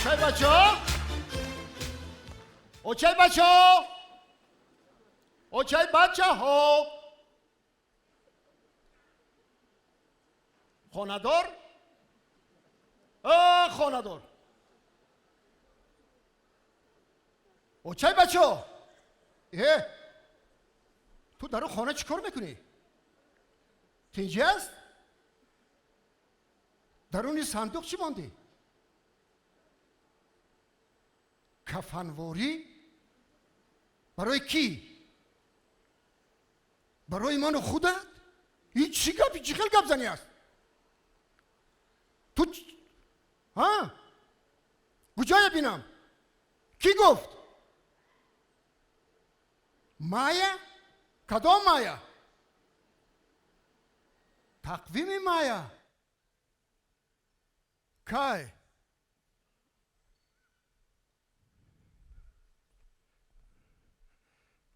Очай бачаҳо, очай бачаҳо, очай бачаҳо, хонадор, хонадор, очай бачаҳо. Э, ту дар хона чӣ кор мекунӣ? Тинҷӣ аст? Даруни сандуқ чӣ мондӣ? Кафанворӣ? Барои кӣ? Барои ману худат? Ин чӣ гап, чӣ хел гапзанӣ аст? Ту ҳа куҷоя бинам? Кӣ гуфт? Майя? Кадом майя? Тақвими майя? Кай?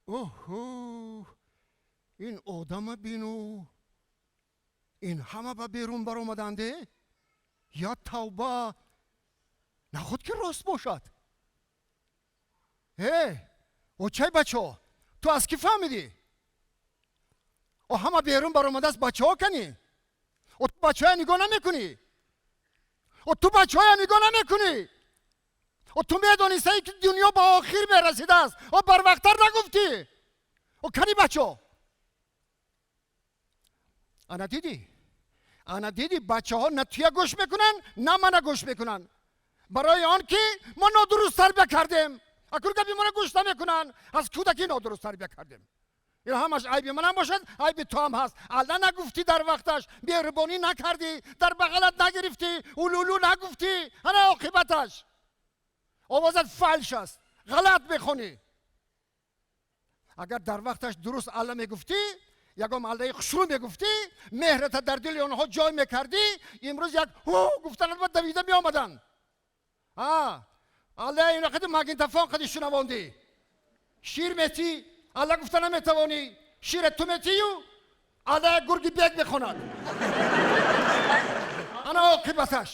Оҳо, ин одама бину, ин ҳама ба берун баромаданде? Я тавба, наход ки рост бошад. Э, очай бачаҳо, ту аз кӣ фаҳмидӣ? О, ҳама берун баромадааст, бачаҳо канӣ? О, ту бачаҳоя нигоҳ намекунӣ? О, ту бачаҳоя нигоҳ намекунӣ? О, ту медонистаӣ, ки дунё ба охир мерасидааст, о барвақттар нагуфтӣ? О, кани бачаҳо? Ана дидӣ, ана дидӣ, бачаҳо на туя гӯш мекунанд, на мана гӯш мекунанд, барои он ки мо нодуруст тарбия кардем. Акун гапи мона гӯш намекунанд, аз кӯдакӣ нодуруст тарбия кардем. Ин ҳамаш айби манам бошад, айби ту ҳам ҳаст. Алла нагуфтӣ дар вақташ, меҳрубонӣ накардӣ, дар бағалат нагирифтӣ, улулу нагуфтӣ. Ана оқибаташ. Овозат фалш аст, ғалат мехонӣ. Агар дар вақташ дуруст алла мегуфтӣ, ягон аллаи хушрӯ мегуфтӣ, меҳрата дар дили онҳо ҷой мекардӣ, имрӯз як ҳу гуфтанат ба давида меомаданд. Алла ина қади магнитофон қади шунавондӣ, шир метӣ, алла гуфта наметавонӣ, шира ту метию, алла як гурги бег мехонад. Ана оқибаташ.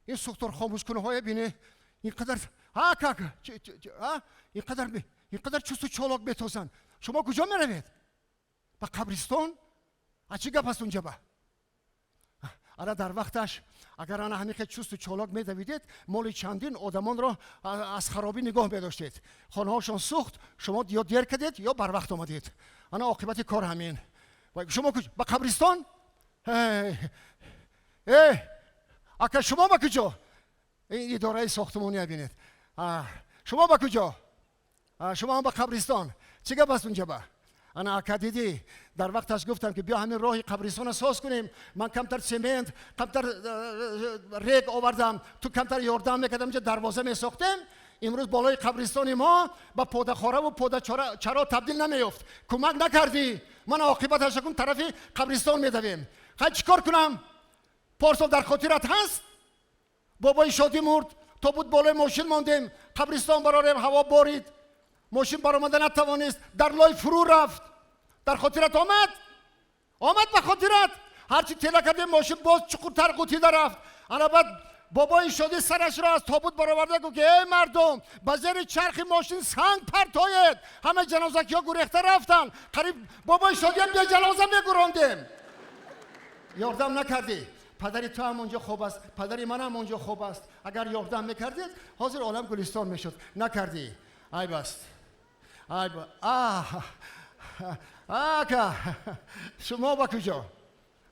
Ин сӯхтор хомӯшкунаҳое бине, ин қадар как ин қадар чусту чолок метозанд. Шумо куҷо меравед? Ба қабристон? А чӣ гап аст унҷаба? Ана дар вақташ агар ана ҳамин чусту чолок медавидед, моли чандин одамонро аз харобӣ нигоҳ медоштед. Хонаҳошон сӯхт, шумо ё дер кардед, ё барвақт омадед. Ана оқибати кор ҳамин. Шумо ба қабристон? Э, ака, шумо ба куҷо? Ин идораи сохтмония бинед. Шумо ба куҷо? Шумо ҳам ба қабристон? Чӣ гап аст унҷаба? Ана, ака, дидӣ, дар вақташ гуфтам, ки биё ҳамин роҳи қабристона соз кунем. Ман камтар семент, камтар рег овардам, ту камтар ёрдам мекардам, инҷа дарвоза месохтем. Имрӯз болои қабристони мо ба подахораву подачаро табдил намеёфт. Кӯмак накардӣ. Ман оқибаташ кун, тарафи қабристон медавем. Хай, чӣ кор кунам? Порсол дар хотират ҳаст, бобои Шодӣ мурд, тобут болои мошин мондем, қабристон барорем, ҳаво борид, мошин баромада натавонист, дар лой фурӯ рафт. Дар хотират омад? Омад ба хотират? Ҳарчи тела кардем, мошин боз чуқуртар ғутида рафт. Ана баъд бобои Шодӣ сарашро аз тобут бароварда гуфт, ки эй мардум, ба зери чархи мошин санг партоед. Ҳама ҷанозакиҳо гурехта рафтанд. Қариб бобои Шодиам беҷаноза мегурондем. Ёрдам накардӣ. Падари ту ҳам онҷо хоб аст, падари манам онҷо хоб аст. Агар ёрдам мекардед, ҳозир олам гулистон мешуд. Накардӣ, айб аст, айб. Ака, шумо ба куҷо?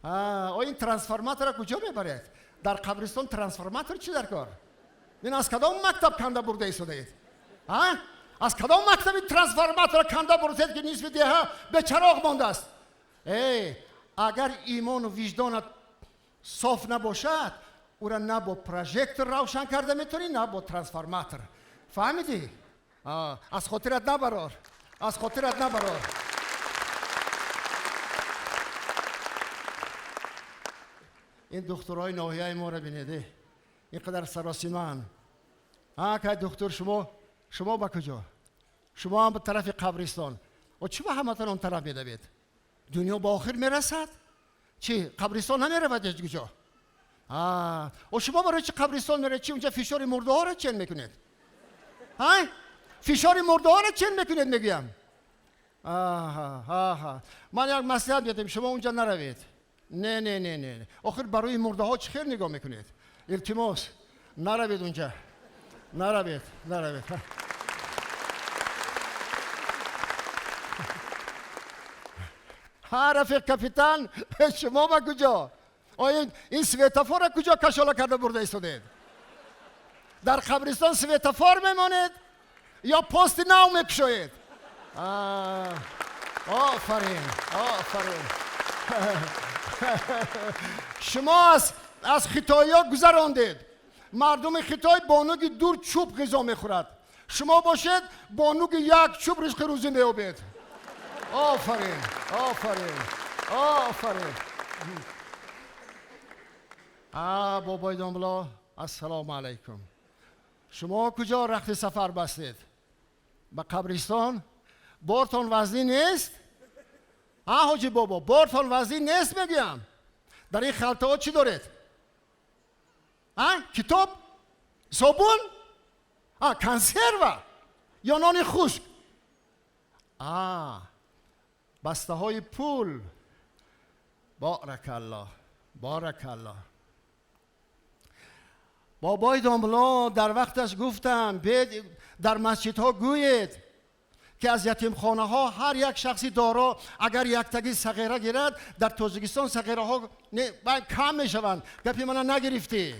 О, ин трансформатора куҷо мебаред? Дар қабристон трансформатор чӣ дар кор? Ин аз кадом мактаб канда бурда истодаед? Аз кадом мактаби трансформатора канда бурдед, ки нисфи деҳа бечароғ мондааст? Э, агар имону виҷдонат соф набошад, ӯра на бо прожектор равшан карда метавонӣ, на бо трансформатор. Фаҳмидӣ? Аз хотират набарор, аз хотират набарор. Ин духтурҳои ноҳияи моро бинед, ин қадар саросимаанд. Акай духтур, шумо ба куҷо? Шумо ҳам ба тарафи қабристон? О, чӣ ба ҳаматон он тараф медавед? Дунё ба охир мерасад, чӣ, қабристон намеравад ҳеҷ куҷо? Шумо барои чӣ қабристон меред? Чи унҷа фишори мурдаҳоро чен мекунед? Фишори мурдаҳоро чен мекунед, мегӯям. Ман як маслиҳат медиҳам, шумо унҷа наравед. Не, не, не, не. Охир барои мурдаҳо чӣ хел нигоҳ мекунед? Илтимос, наравед унҷа. Наравед, наравед. Ҳа, рафиқ капитан, шумо ба куҷо? Ин светофорро куҷо кашола карда бурда истодед? Дар қабристон светофор мемонед ё пости нав мекушоед? Офарин, офарин. Шумо аз хитоиҳо гузарондед. Мардуми Хитой бо нуги дур чӯб ғизо мехӯрад. Шумо бошед бо нуги як чӯб ризқи рӯзӣ меёбед. Офарин, офарин, офарин. Бобои домло, ассалому алайкум. Шумо куҷо рахти сафар бастед? Ба қабристон? Бортон вазнин нест? Ҳоҷи бобо, бортон вазнин нест мегӯям. Дар ин халтаҳо чӣ доред? Китоб? Собун? Консерва? Ё нони хушк? Бастаҳои пул. Баракаллоҳ, баракаллоҳ. Бобои домло, дар вақташ гуфтам, бед дар масҷидҳо гӯед ки аз ятимхонаҳо ҳар як шахси доро агар яктаги сағира гирад, дар Тоҷикистон сағираҳо кам мешаванд. Гапи мана нагирифтӣ.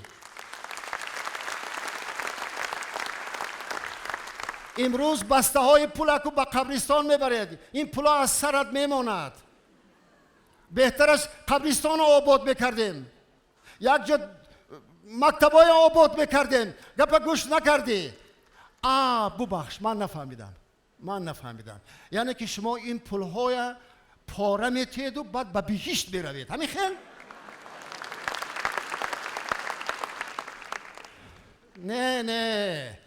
Имрӯз бастаҳои пулаку ба қабристон мебаред. Ин пуло аз сарат мемонад. Беҳтараш қабристонро обод мекардем, як ҷо мактабҳоя обод мекардем. Гапа гӯш накардӣ. Бубахш, ман нафаҳмидам, ман нафаҳмидам. Яъне ки шумо ин пулҳоя пора метиҳеду баъд ба биҳишт меравед. Ҳамин хел? Не, не,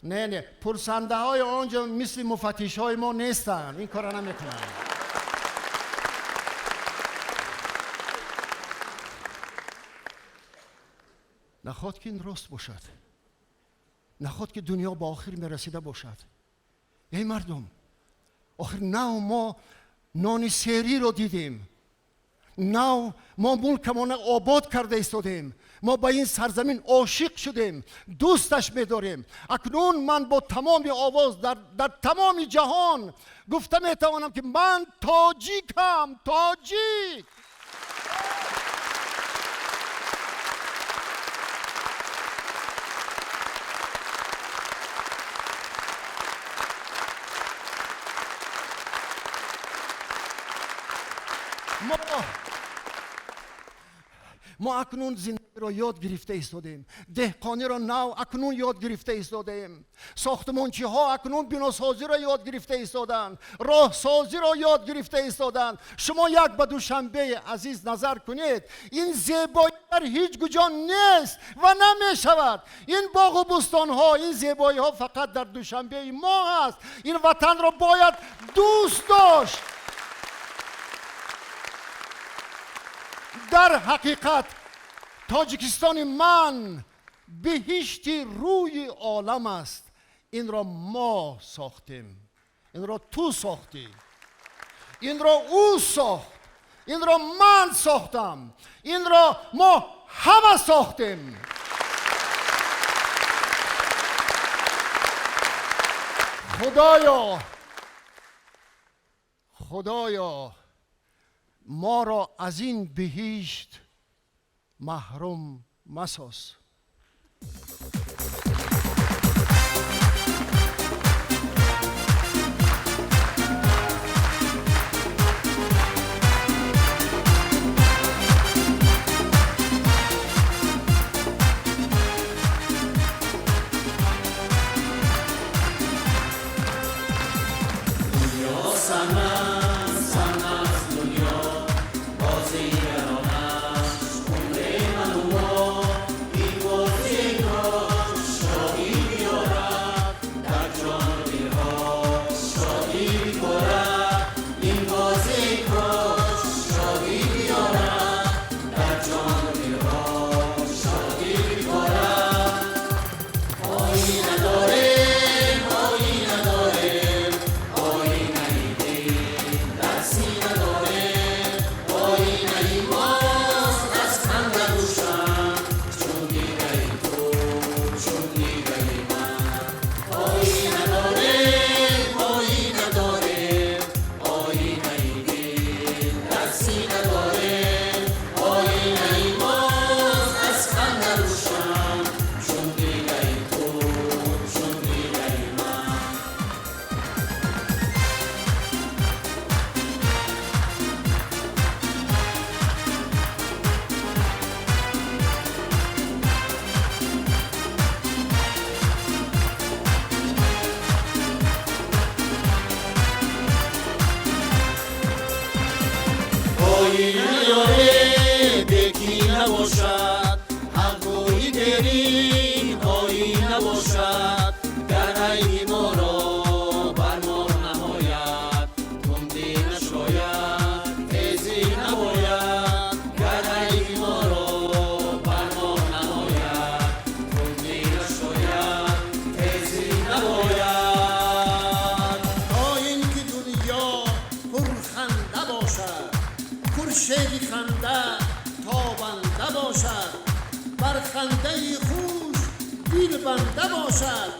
не, не. Пурсандаҳои он ҷо мисли муфаттишҳои мо нестанд, ин корро намекунанд. Наход ки ин рост бошад, наход ки дунё ба охир мерасида бошад. Эй мардум, охир нав мо нони сериро дидем, нав мо мулкамона обод карда истодем, мо ба ин сарзамин ошиқ шудем, дӯсташ медорем. Акнун ман бо тамоми овоз дар тамоми ҷаҳон гуфта метавонам ки ман тоҷикам, тоҷик. Мо акнун зиндагиро ёд гирифта истодем, деҳқониро нав акнун ёд гирифта истодем, сохтмончиҳо акнун биносозиро ёд гирифта истоданд, роҳсозиро ёд гирифта истоданд. Шумо як ба Душанбеи азиз назар кунед, ин зебоӣ дар ҳеҷ куҷо нест ва намешавад. Ин боғу бӯстонҳо, ин зебоиҳо фақат дар Душанбеи мо ҳаст. Ин ватанро бояд дӯст дошт. Дар ҳақиқат Тоҷикистони ман биҳишти рӯи олам аст. Инро мо сохтем, инро ту сохтӣ, инро ӯ сохт, инро ман сохтам, инро мо ҳама сохтем. Худоё, Худоё, моро аз ин биҳишт маҳрум масоз. Bozia Хандаи хуш дилбанда бошад,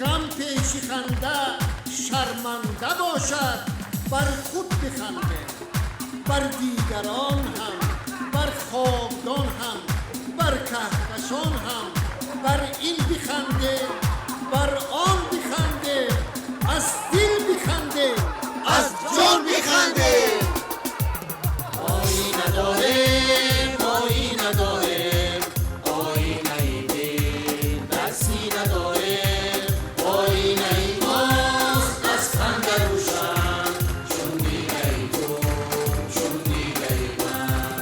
ғам пеши ханда шарманда бошад. Бар худ бихандем, бар дигарон ҳам, бар хобдон ҳам, бар каҳкашон ҳам, бар ин бихандем, бар он бихандем, аз дил бихандем, аз ҷон бихандем. Оина дорем, оина дорем, оинаи дил дар сина дорем. Оинаи мост аз ханда рӯшан, чун дидаи ту, чун дидаи ман.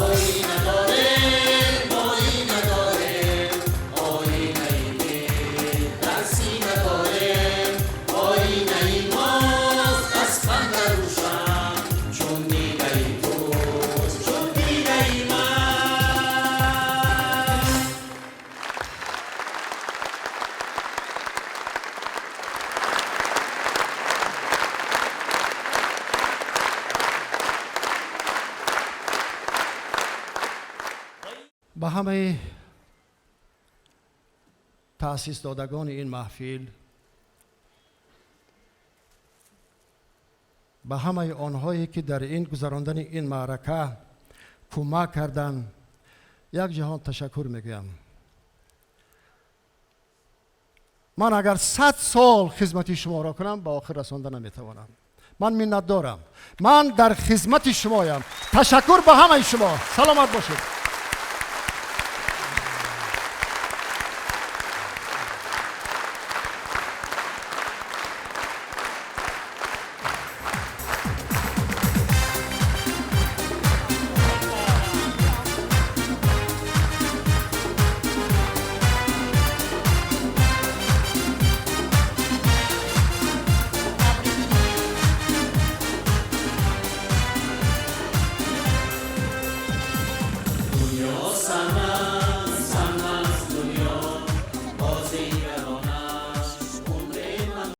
Оина дорем, оина дорем, оинаи дил дар сина дорем. Оинаи мост аз ханда рӯшан, чун дидаи ту, чун дидаи ман. Ба ҳамаи таъсисдодагони ин маҳфил, ба ҳамаи онҳое ки дар ин гузарондани ин маърака кӯмак карданд, як ҷаҳон ташаккур мегӯям. Ман агар 100 сол хизмати шуморо кунам, ба охир расонда наметавонам. Ман миннатдорам, ман дар хизмати шумоям. Ташаккур ба ҳамаи шумо, саломат бошед.